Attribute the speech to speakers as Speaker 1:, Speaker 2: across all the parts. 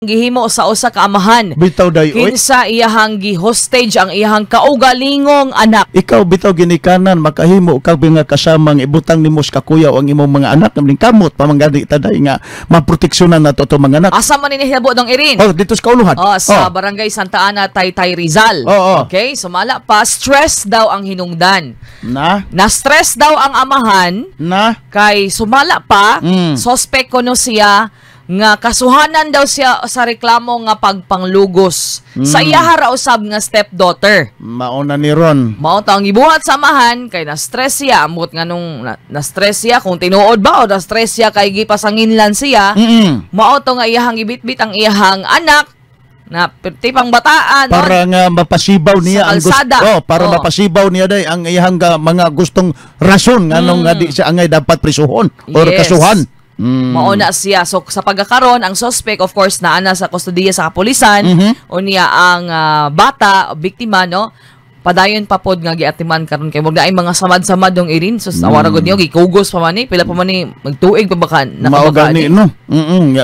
Speaker 1: Gihimo sa usa ka amahan.
Speaker 2: Bitaw day oy.
Speaker 1: Kinsa iyahang gi-hostage ang iyahang kaugalingong anak.
Speaker 2: Ikaw bitaw ginikanan, makahimo kag nga kasamang ibutang nimo sa kakuyaw ang imong mga anak ning kamot pa man gani ta day nga maproteksyonan nato to mga anak.
Speaker 1: Asa man ni nahitabo, dong Irin?
Speaker 2: Oh, dito sa kauluhan.
Speaker 1: Oh, sa Barangay Santa Ana, Taytay, Rizal.
Speaker 2: Oo.
Speaker 1: Okay, sumala pa, stress daw ang hinungdan.
Speaker 2: Na
Speaker 1: Na-stress daw ang amahan
Speaker 2: na
Speaker 1: kay sumala pa, suspect kuno siya nga kasuhanan daw siya sa reklamo nga pagpanglugos sa iyaha ra usab nga stepdaughter.
Speaker 2: Mauna ni ron.
Speaker 1: Mao ta ang gibuhat sa amahan kay na-stress siya, amot nga nung na-stress siya kung tinuod ba o na-stress siya kay gipasanginlan siya. Mao to nga iyahang gibitbit ang iyahang anak na tipang bataan, no?
Speaker 2: Para nga mapasibaw niya
Speaker 1: Sa
Speaker 2: ang gusto.
Speaker 1: kalsada.
Speaker 2: Oh, para mapasibaw niya day ang iyahang mga gustong rason nganong nga di siya angay dapat prisuhon or kasuhan.
Speaker 1: Mao na siya. So sa pagkakaron, ang suspect of course naa na sa kustodiya sa kapulisan. Unya ang bata, biktima, no, padayon pa pod nga giatiman karon kay murag naay mga samad-samad, dong Irin. So awara gud niyo gikugos pa man ni, pila pa man ni magtuig pa baka
Speaker 2: Mao
Speaker 1: nakabaka
Speaker 2: gani
Speaker 1: ni.
Speaker 2: No.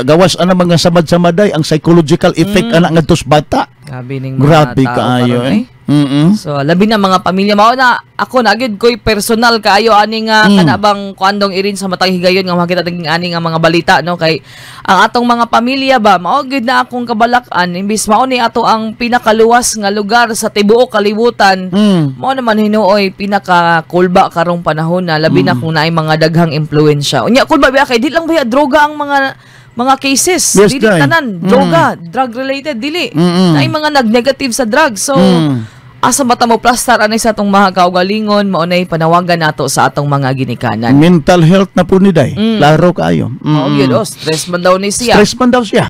Speaker 2: Gawas ana mga samad-samaday ang psychological effect ana ngadto sa bata.
Speaker 1: Grabe ning mga
Speaker 2: Grabe
Speaker 1: tao
Speaker 2: kaayo
Speaker 1: karon,
Speaker 2: eh.
Speaker 1: So labi na mga pamilya, mao na ako na gyud ko'y personal kaayo ani nga kana bang kuan, dong Irin, sa matag higayon nga makita taging ani nga mga balita, no, kay ang atong mga pamilya ba, mao gyud na akong kabalak-an, imbis mao ni ato ang pinakaluwas nga lugar sa tibuok kalibutan, mao naman hinuoy pinakakulba karong panahon na, labi na kung naay mga daghang impluwensya. Unya kulba ba kay di lang ba droga ang mga cases, dili
Speaker 2: Day.
Speaker 1: tanan droga, drug related, dili. Naay mga nag-negative sa drugs. So asa ba ta mo plastar anay sa atong mga kaugalingon? Mao nay panawagan nato sa atong mga ginikanan.
Speaker 2: Mental health na po ni day. Klaro kaayo.
Speaker 1: Mao gyud, oh, stress man daw ni siya.
Speaker 2: Stress man daw siya.